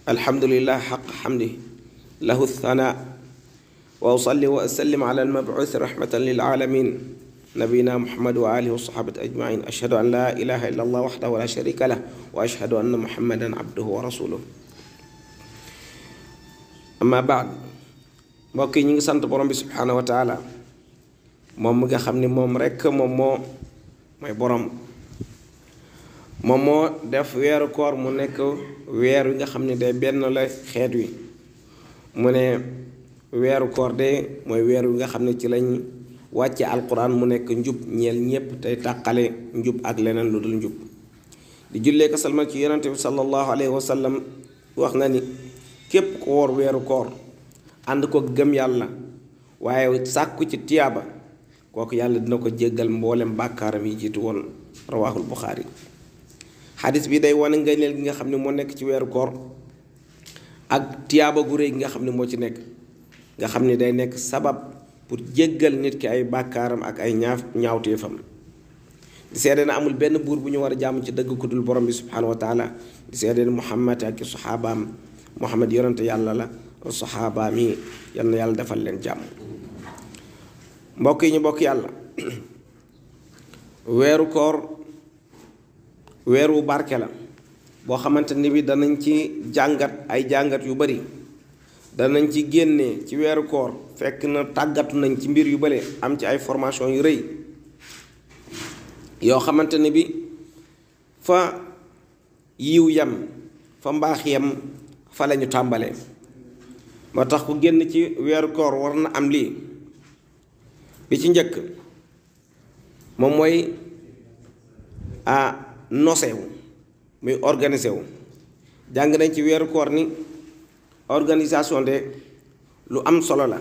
الحمد لله حق حمده له الثناء وأصلي وأسلم على المبعوث رحمة للعالمين نبينا محمد وآله وصحبه أجمعين أشهد أن لا إله إلا الله وحده لا شريك له وأشهد أن محمدا عبده ورسوله أما بعد mbokk yi ñu ngi sant borom bi subhanahu wa taala moom mi nga xam ni moom rekk moom mooy borom moom moo def weeru koor mu nekk weer wi nga xam ne day benn la xeet wi mu ne weeru koor de mooy weer wi nga xam ne ci lañ wàcce alquran mu nekk njub ñeel ñépp tey tàqale njub ak leneen lu dul njub di jullee ko salmal ci yonente bi sallallahu alayhi wa sallam wax na ni képp ko woor weeru koor ànd ko gëm yàlla waaye sàkku ci tiyaaba kooku yàlla dina ko jéggal mboolem bàkkaaram yi jiitu woon rawaahul buxaari xadis bi day wane ngëneel gi nga xam ne moo nekk ci weeru koor ak tiyaaba gu réy gi nga xam ne moo ci nekk nga xam ne day nekk sabab pour jéggal nit ki ay bàkkaaram ak ay ñaawteefam di seede na amul benn buur bu ñu war a jaamu ci dëgg ku dul borom bi subhanahu wa taala di seede na muhammad ak saxaabaam muhammad yonante yàlla la saxaabaam yi yal na yàlla defal leen jàmm mbokk yi ñu bokk yàlla weeru koor weeru barke la boo xamante ni bi danañ ci jàngat ay jàngat yu bari danañ ci génnee ci weeru koor fekk na tàggatu nañ ci mbir yu bari am ci ay formation yu rëy yoo xamante ni bi fa yiw yam fa mbaax yam fa lañu tàmbalee moo tax ku génn ci weeru koor war na am lii bi ci njëkk moom mooy nosewu muy organisé wu jàng nañ ci weeru koor ni organisation de lu am solo la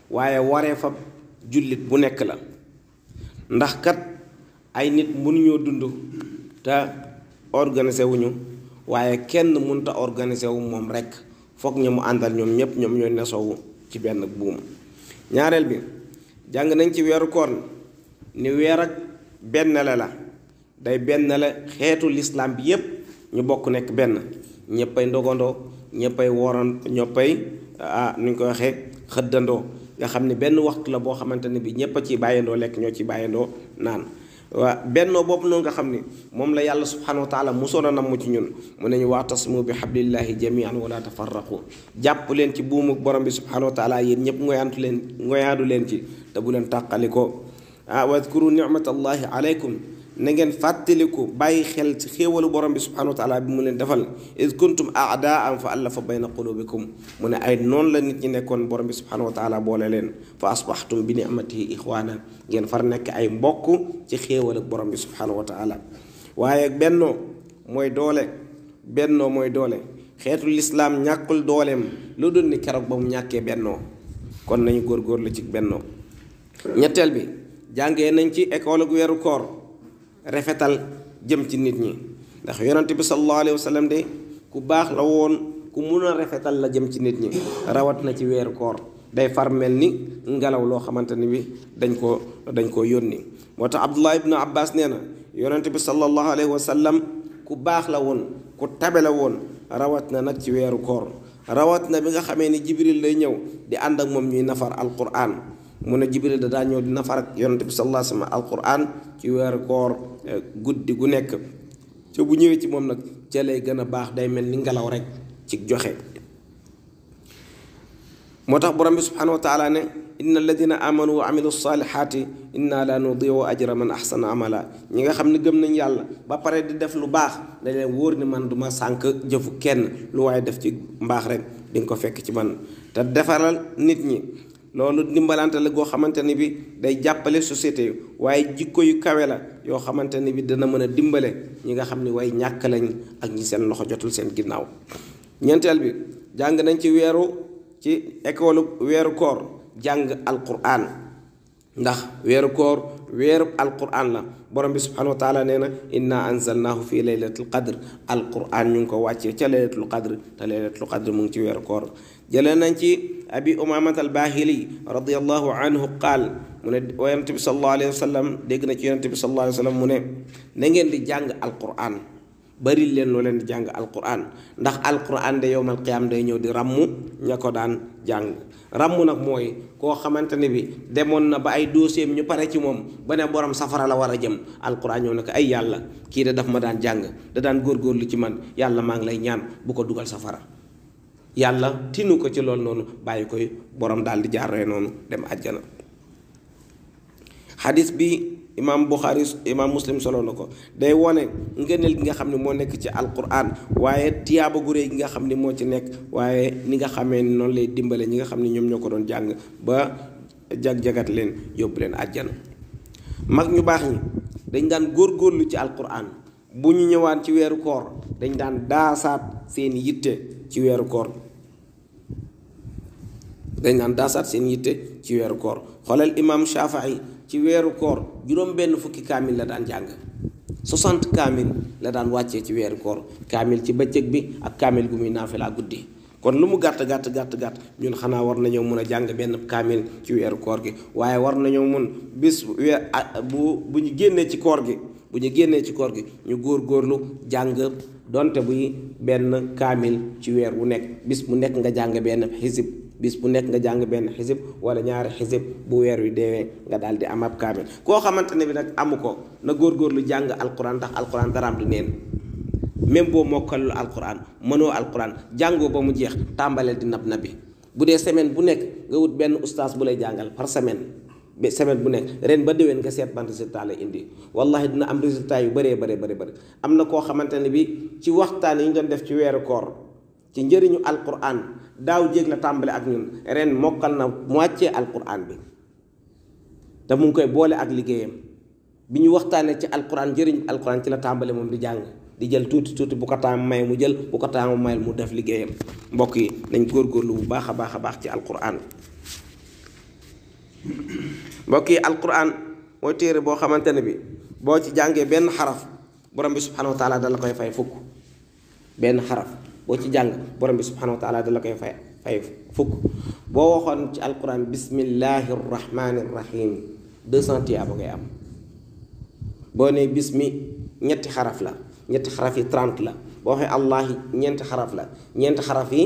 waaye waree fa jullit bu nekk la ndax kat ay nit mënuñoo dund te organisé wuñu waaye kenn mënta organisé wu moom rekk foog ñu mu àndal ñoom ñépp ñoom ñooy nesowu ci benn buum ñaareel bi jàng nañ ci weeru koor ni weer ak benn la day benn la xeetu lislaam bi yépp ñu bokk nekk benn ñéppay ndogandoo ñéppay woran ñoppay nu ñu ko waxee xëddandoo nga xam ne benn waxtu la boo xamante ne bi ñépp a ci bàyyandoo lekk ñoo ci bàyyandoo naan waa bennoo boobu noonu nga xam ni moom la yàlla subhanahu wa taala mosoon a namm ci ñun mu ne ñu waatasimu bi hablillahi jamian wala tafarraqu jàpp leen ci buumu borom bi subhanahu wa taala yéen ñëpp ngoyaandu leen ci te bu leen tàqalikoo wadkuru nicmatallahi alaykum na ngeen fàttaliku bàyyi xel ci xéewalu borom bi subhanahu wa taala bi mu leen defal id kuntum aadaan fa allafa bayna qulubikum mu ne ay noonu la nit ñi nekkoon borom bi subhanahu wa taala boole leen fa asbaxtum bi nicmatihi ixwaana ngeen far nekk ay mbokk ci xéewal ak borom bi subhanahu wa taala waaye bennoo mooy doole xeetu lislaam ñàkkul dooleem lu dul ni keroog ba mu ñàkkee bennoo kon nañu góorgóorlu ci bennoo ñetteel bi jàngee nañ ci école gu weeru koor rafetal jëm ci nit ñi ndax yonante bi sallallahu alayhi wa sallam de ku baax la woon ku mun a rafetal la jëm ci nit ñi rawat na ci weeru koor day far mel ni ngelaw loo xamante ni bi dañ koo yónni moo tax abdullah ibnu abbas nee na yonante bi sallallahu alayhi wa sallam ku baax la woon ku tabe la woon rawat na nag ci weeru koor rawat na bi nga xamee ni jibril lay ñëw di ànd ak moom ñuy nafar alquran mu ne jibril da daa ñëw di nafar ak yonante bi sallallahu alayhi wa sallam alquran ci weeru koor guddi gu nekk ca bu ñëwee ci moom nag ca lay gën a baax day mel ni ngelaw rek ci joxe moo tax borom bi subhanahu wa taala ne inna alladina amanu wa amilu salihati inna la nudiu ajra man ahsana amala ñi nga xam ne gëm nañ yàlla ba pare di def lu baax da leen wóor ni man duma sànk jëfu kenn lu waaye def ci mbaax rek di nga ko fekk ci man te defaral nit ñi loolu dimbalante la goo xamante ni bi day jàppale société waaye jikko yu kawe la yoo xamante ni bi dana mën a dimbale ñi nga xam ni way ñàkk lañ ak ñi seen loxo jotul seen ginnaaw ñeenteel bi jàng nañ ci école weeru koor jàng alquran ndax weeru koor weeru alquran la borom bi subhanahu wa taala nee na inna anzalnahu fi laylatul qadr alquran ñu ngi ko wàccee ca laylatul qadr te laylatul qadr mu ngi ci weeru koor jëlee nañ ci abi umamat al bahili radiyallahu anhu qaal mu ne yonent bi sallallahu alayhi wa sallam dégg na ci yonent bi sallallahu alayhi wa sallam mu ne na ngeen di jàng alquran bari leen loo leen di jàng alquran ndax alquran de yowmal qiyaam day ñëw di ràmmu ña ko daan jàng ràmmu nag mooy koo xamante ne bi demoon na ba ay dossier ñu pare ci moom ba ne borom safara la war a jëm alquran ñëw ne ko ay yàlla kii de daf ma daan jàng da daan góorgóorlu ci man yàlla maa ngi lay ñaan bu ko dugal safara yàlla tinu ko ci loolu noonu bàyyi koy borom daal di jaaree noonu dem àjjana xadis bi imaam Buxaari imaam Muslim solo na ko day wone ngëneel gi nga xam ne moo nekk ci alquran waaye tiyaaba gu réy gi nga xam ne moo ci nekk waaye ni nga xamee ni noonu lay dimbale ñi nga xam ne ñoom ñoo ko doon jàng ba jag-jagat leen yóbbu leen àjjana mag ñu baax ñi dañ daan góorgóorlu ci alquran bu ñu ñëwaan ci weeru koor dañ daan daasaat seen yitte ci weeru koor ci weeru koor xoolal imaam Shafii ci weeru koor juróom benn fukki kaamil la daan jàng 60 kaamil la daan wàccee ci weeru koor kaamil ci bëccëg bi ak kaamil gu muy naafila guddi kon lu mu gàtt ñun xanaa war nañoo mun a jàng benn kaamil ci weeru koor gi waaye war nañoo mun bis bu ñu génnee ci koor gi ñu góorgóorlu jàng donte buy benn kaamil ci weer wu nekk bis bu nekk nga jàng benn xisib wala ñaari xisib bu weer wi deewee nga daal di am ab kaamil koo xamante ne bi nag amu ko na góorgóorlu jàng alquran ndax alquran daraam du neen même boo mokkalul alquran mënoo alquran jàngoo ba mu jeex tàmbaleel di nab nabi bu dee semaine bu nekk nga wut benn ustaas bu lay jàngal par semaine bu nekk ren ba déwén nga seet ban résultat lay indi wallahi dina am résultat yu bëree bëri am na koo xamante ne bi ci waxtaan yi ñu doon def ci weeru koor ci njëriñu alquran daaw jéeg la tàmbale ak ñun ren mokkal na moitié alquran bi te mu ngi koy boole ak liggéeyam bi ñu waxtaanee ci alquran njëriñu alquran ci la tàmbale moom di jàng di jël tuuti bu ko taam may mu jël bu ko taam may mu def liggéeyam mbokk yi nañ góorgóorlu bu baax a baax ci alquran mbokk yi alquran mooy téere boo xamante ne bi boo ci jàngee benn xaraf borom bi subhanahu wa taala dala koy fay fukk benn xaraf boo ci jàng borom bi subhanahu wa taala dala koy fay fukk boo waxoon ci alquran bismillahi rahmani rahim 200 tiyaaba ngay am boo ne bismi ñetti xaraf la ñetti xaraf yi 30 la boo waxee allahi ñeenti xaraf la ñeenti xaraf yi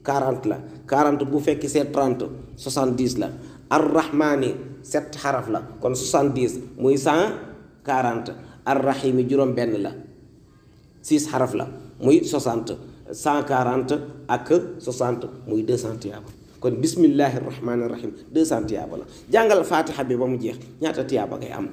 40 la 40 bu fekki see 30 70 la arrahmani 7 xaraf la kon 70 muy 140 arrahimi juróom benn la 6 xaraf la muy 60 140 ak 60 muy 200 tiyaaba kon bismillahi rahmani rahim 200 tiyaaba la jàngal fatiha bi ba mu jeex ñaata tiyaaba ngay am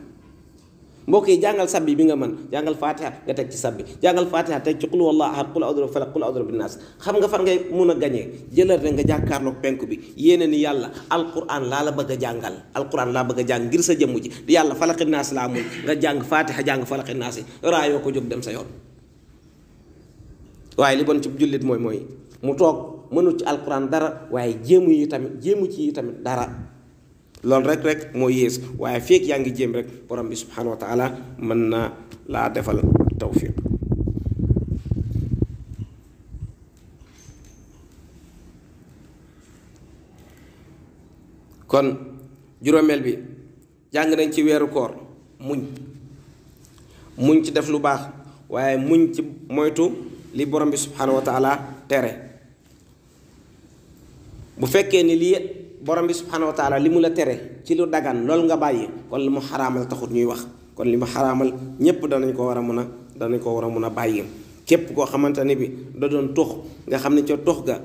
mbokk yi jàngal sabbi bi nga mën jàngal fatiha nga teg ci sabbi jàngal fatiha teg ci qul wallahu ahad qul a'udhu bi falaq qul a'udhu bin nas xam nga fan ngay mun a gañee jëlal rek nga jàkkaarloog penku bi yéene ni yàlla alquran laa la bëgg a jàngal alquran laa bëgg a jàng ngir sa jëmm ji di yàlla falaqi naas laa mun nga jàng fatiha jàng falaqi naas yi raayoo ko jóg dem sa yoon waaye li bon ci jullit mooy mu toog mënul ci alquran dara waaye jéemu ci tamit dara loolu rek moo yées waaye feek yaa ngi jéem rek borom bi subhanahu wa taala mën na laa defal tawfiq kon juróomeel bi jàng nañ ci weeru koor muñ ci def lu baax waaye muñ ci moytu li borom bi subhanahu wa taala tere bu fekkee ni lii borom bi subhanahu wa taala li mu la tere ci lu dagan loolu nga bàyyi kon li mu xaraamal taxut ñuy wax kon li mu xaraamal ñépp danañ ko war a mun a bàyyi képp koo xamante ne bi da doon tux nga xam ne ca tux ga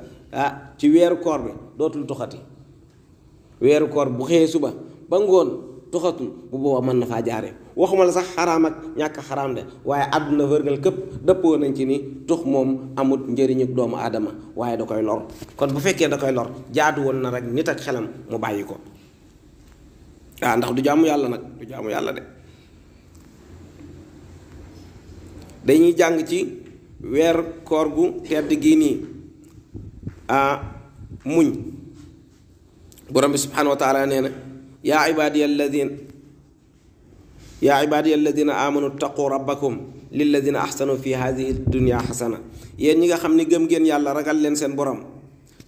ci weeru koor bi dootul tuxati weeru koor bu xëyee suba ba ngoon tuxatul bu boobaa mën na faa jaaree waxuma la sax xaraam ak ñàkk xaraam de waaye àdduna wërngal këpp dëppoo nañ ci ni tux moom amut njëriñu doomu aadama waaye da koy lor kon bu fekkee da koy lor jaadu woon na rek nit ak xelam mu bàyyi ko ndax du jaamu yàlla nag du jaamu yàlla de dañuy jàng ci weer koor gu tedd gii nii muñ borom bi subhanahu wa taala nee na yaa ibaadiya alladina amanu taqu rabbakum lilladina ahsanu fi hadihi dunya xasana yéen ñi nga xam ni gëm ngeen yàlla ragal leen seen borom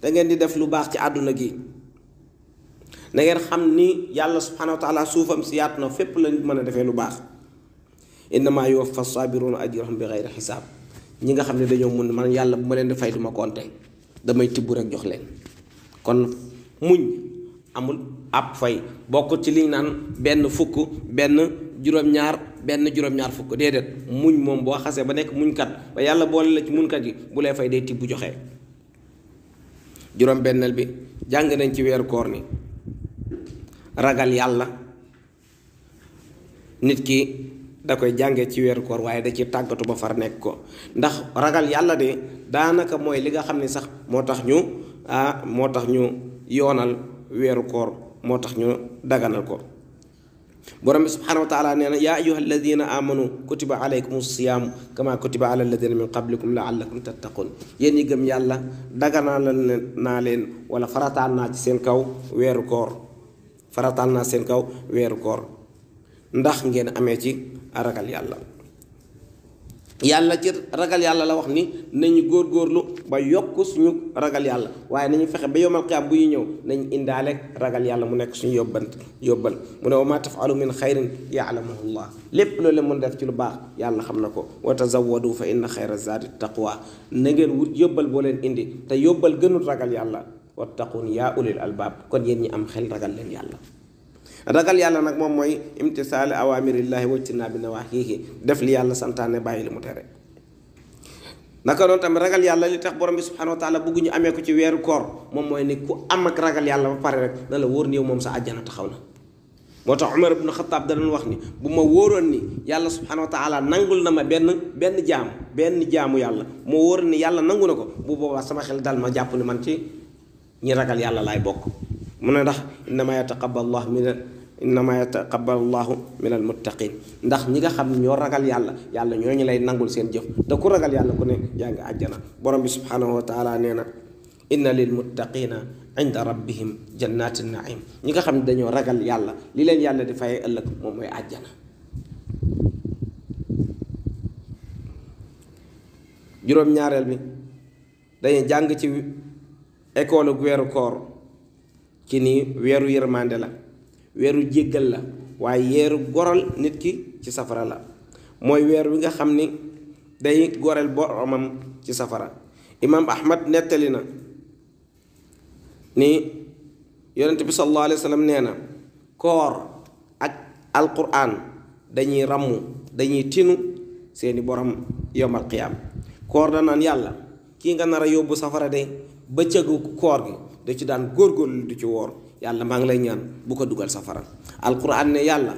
da ngeen di def lu baax ci àdduna gi na ngeen xam ni yàlla subhanahu wa taala suufam si yaatu na fépp la nit mën a defee lu baax innama yuwaffa sabiruna ajrahum bi xayri xisaab ñi nga xam ne dañoo mun man yàlla bu ma leen di fay du ma compter damay tibb rek jox leen. kon muñ amul ab fay bokk ci liñ naan benn fukk benn juróom-ñaar benn juróom-ñaar fukk déedéet muñ moom boo xasee ba nekk muñkat ba yàlla boole la ci muñkat yi bu lay fay day tibb joxe. juróom-benneel bi jàng nañ ci weeru koor ni ragal yàlla nit ki da koy jàngee ci weeru koor waaye da ci tàggatu ba far nekk ko ndax ragal yàlla de daanaka mooy li nga xam ne sax moo tax ñu yoonal weeru koor moo tax ñu daganal ko. borom bi subhanahu wa taala nee na yaa ayuha alladina amanu kutiba alaykum siyaamu kama kutiba ala alladina min qablikum laallakum tattaqun yéen ñi gëm yàlla daganal naa leen wala farataal naa ci seen kaw weeru koor farataal naa seen kaw weeru koor ndax ngeen amee ci ragal yàlla. yàlla ci ragal yàlla la wax ni nañu góorgóorlu ba yokk suñu ragal yàlla waaye nañu fexe ba yowmal qiyaam bu ñu ñëw nañ indaale ragal yàlla mu nekk suñu yóbbal mu ne wa ma tafalu min xayrin yaalamuhu llah lépp loolu mën def ci lu baax yàlla xam na ko. wa tazawwadu fa inna xayra zaadi taqwa na ngeen wut yóbbal boo leen indi te yóbbal gënul ragal yàlla wattaqun yaa ulil albaab kon yéen ñi am xel ragal leen yàlla. ragal yàlla nag moom mooy imtisaali awaamirillahi wajtinaabi nawaahihi def li yàlla santaane bàyyi li mu tere. naka noonu tamit ragal yàlla li tax borom bi subhanahu wa taala bëgg ñu amee ko ci weeru koor moom mooy ni ku am ak ragal yàlla ba pare rek na la wóor ni yow moom sa àjjana taxaw na. moo tax Umar ibn Xattaab da doon wax ni bu ma wóoroon ni yàlla subhanahu wa taala nangul na ma benn jaamu yàlla moo wóor ni yàlla nangu na ko bu boobaa sama xel dal ma jàpp ni man ci ñi ragal yàlla laay bokk. mu ne ndax innama yataqabbalu llahu min al muttaqin ndax ñi nga xam ne ñoo ragal yàlla yàlla ñooñu lay nangul seen jëf te ku ragal yàlla ku ne yaa ngi àjjana. borom bi subhanahu wa taala nee na inna lil muttaqina inda rabbihim jannati naim ñi nga xam ne dañoo ragal yàlla li leen yàlla di fayee ëllëg moom mooy àjjana. juróom-ñaareel bi dañuy jàng ci école weeru koor ci nii weeru yërmande la weeru jéggal la waaye yeeru goral nit ki ci safara la mooy weer wi nga xam ni day goreel boromam ci safara. imaam Ahmad nettali na ni yonent bi sallallahu alayhi wa sallam nee na koor ak alquran dañuy ràmmu dañuy tinu seeni borom yowmal qiyaam. koor da naan yàlla kii nga nar a yóbbu safara de bëccëgu koor gi da ci daan góorgóorlu du ci woor yàlla maa ngi lay ñaan bu ko dugal safara. alquran ne yàlla